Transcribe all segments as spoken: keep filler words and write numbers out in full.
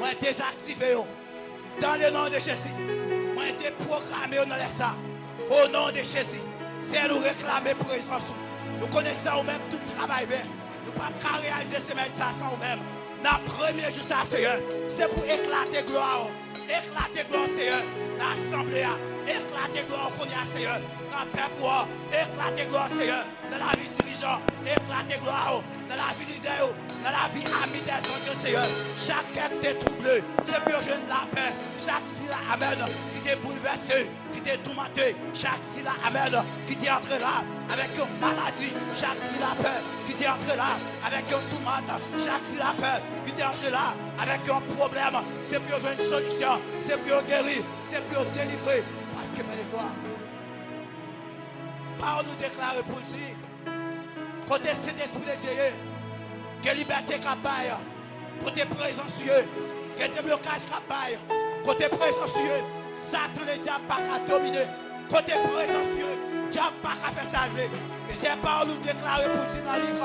Mwen dezaktive yo. Dans le nom de Jésus. Mwen deprograme yo nan lè sa. O non de Jezi. Seyè, nou reklame prezans ou. Nou konnen san ou menm tout travay vè. Nou p ap ka reyalize semèn sa san ou menm. Nan premye jou sa, Seyè, se pou eklate glwa ou. Eklate glwa ou, Seyè, nan asanble a. Eklate glwa ou kounye a, Seyè, nan pèp ou an. Eklate glwa ou, Seyè, nan lavi dirijan. Eklate glwa ou nan lavi lidè yo, nan lavi ami dèzòd yo, Seyè. Chak kè ki te twouble, se pou yo jwenn lapè. Chak sila amèn ki te boulvèse, ki te toumante, chak sila amèn ki te antre la avèk yon maladi, chak sila pè ki te antre la avèk yon toumant, chak sila pè ki te antre la avèk yon pwoblèm, se pou yo jwenn solisyon, se pou yo geri, se pou yo delivre, paske men de glwa. Pawòl nou deklare pou l di, kote Sentespri de Dye ye, gen libète k ap bay. Kote prezans ou ye, gen deblokaj k ap bay. Kote prezans ou ye, Satan ledyab pa ka domine. Kote prezans ou ye, dyab pa ka fè sa l vle. E se pawòl nou deklare pou di nan liv.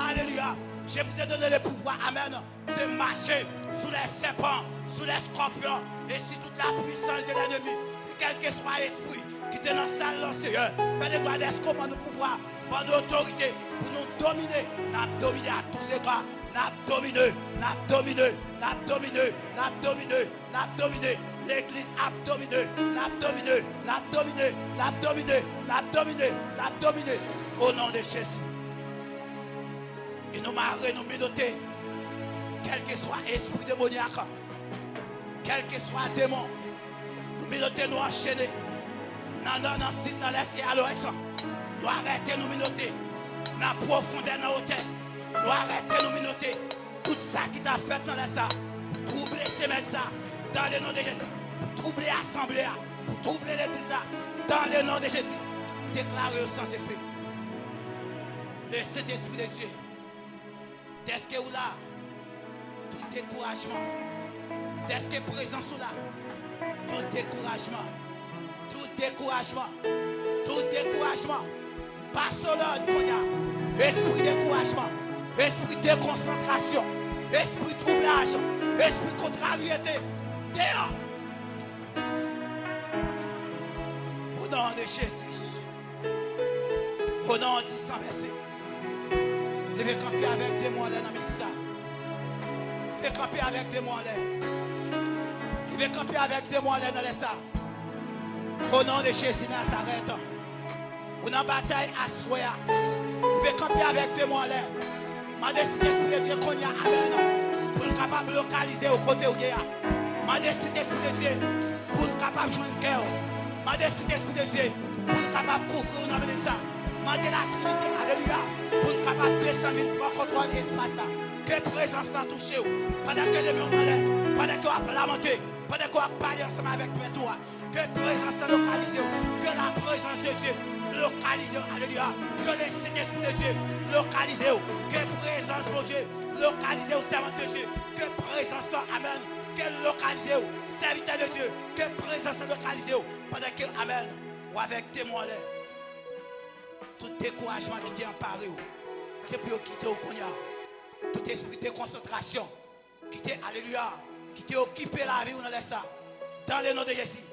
Aleluya. Je vous ai donné le pouvoir, amèn, de marcher sous les serpents, sous les scorpions et sur toute la puissance de l'ennemi. E kèlkeswa espri ki te nan sal lan, Seyè, pède gwa dèske ou ban nou pouvwa, ban nou otorite pou nou domine. N ap domine à tous égards. N ap domine, n ap domine, n ap domine, n ap domine, n ap domine. Legliz ap domine, n ap domine, n ap domine, n ap domine, n ap domine, n ap domine. O non de Jezi. E nou mare, nou menote kèlkeswa espri demonyak, kèlkeswa demon, nou menote, nou anchene. Nan nò, nan sid, nan lès e a lwès, nou arete, nou menote. Nan pwofondè, nan wotè, nou arete, nou menote. Tout sa ki ta fèt nan lè sa pou twouble semèn sa, dans le nom de Jésus, pou twouble asanble a, pou twouble legliz la, dans le nom de Jésus, deklare yo san efe. Le Saint-Esprit de Dieu, dèske ou la, tout dekourajman, dèske prezans ou la, tout dekourajman, tout dekourajman, tout dekourajman, m pase w lòd kounye a. Espri dekourajman, espri dekonsantrasyon, espri twoublaj, espri kontraryete, deyò. O non de Jezi. O non di san vèse. Leve kanpe avèk demon anlè nan minit sa. Leve kanpe avèk demon anlè. Leve kanpe avèk demon anlè nan lè sa. O non de Jezi Nazarèt. Ou nan batay aswè a. Leve kanpe avèk demon anlè. Mande Sentespri de Dye kounye a, amèn, pou l kapab lokalize w kote w ye a. Mande Sentespri de Dye pou l kapab jwenn kè w. Mande Sentespri de Dye pou l kapab kouvri w nan minit sa. Mande Latrinite, aleluya, pou l kapab desann vin pran kontwòl espas la. Ke prezans lan touche w. Pandan ke demon anlè, pandan ke w ap lamante, pandan ke w ap pale ansanm avèk prèt ou a, ke prezans lan lokalize w. Ke la prezans de Dye lokalize w. Aleluya. Ke le Sentespri de Dye lokalize w. Ke prezans Bondye lokalize w, sèvant de Dye. Ke prezans lan, amèn, ke l lokalize w, sèvitè de Dye. Ke prezans lan lokalize w. Pandan ke, amèn, w avèk demon anlè. Tout dekourajman ki te anpare w, se pou yo kite w kounye a. Tout espri dekonsantrasyon ki te, aleluya, ki te okipe lavi w nan lè sa, dans le nom de Jésus,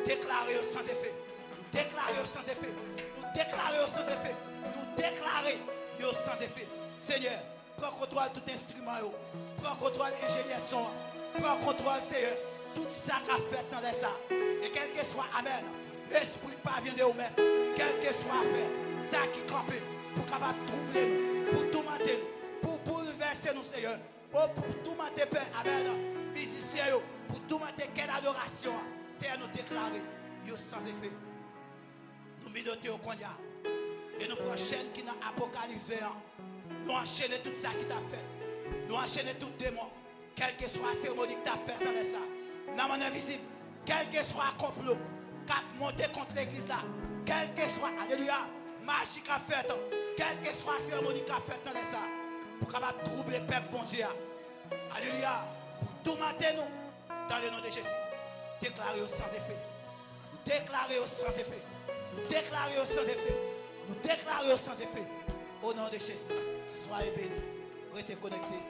deklare yo san efe. Nou deklare yo san efe. Nou deklare yo san efe. Nou deklare yo san efe. Senyè, pran kontwòl tout enstriman yo. Pran kontwòl enjenyè son an. Pran kontwòl, Seyè, tout sa k ap fèt nan lè sa. E kèlkeswa, amèn, espri k pa vyen de ou menm, kèlkeswa afè sa ki kanpe pou kapab twouble nou, pou toumante nou, pou boulvèse nou, Seyè. O, pou toumante pè, amèn, mizisyen yo, pou toumante kè dadorasyon an, Seyè, nou deklare yo san efe. Nou menote yo kounye a. E nou pran chèn ki nan Apokalips ven an. Nou anchene tout sa ki t ap fèt. Nou anchene tout demon. Kèlkeswa seremoni ki t ap fèt nan lè sa, nan mond envizib, kèlkeswa konplo k ap monte kont legliz la, kèlkeswa, aleluya, maji k ap fèt, kèlkeswa seremoni k ap fèt nan lè sa, pou kapab twouble pèp Bondye a, aleluya, pou toumante nou, dans le nom de Jésus, deklare yo san efe. Nou deklare yo san efe. Nou deklare yo san efe. Nou deklare yo san efe. O non de Jezi, soyez bénis. Rete konekte.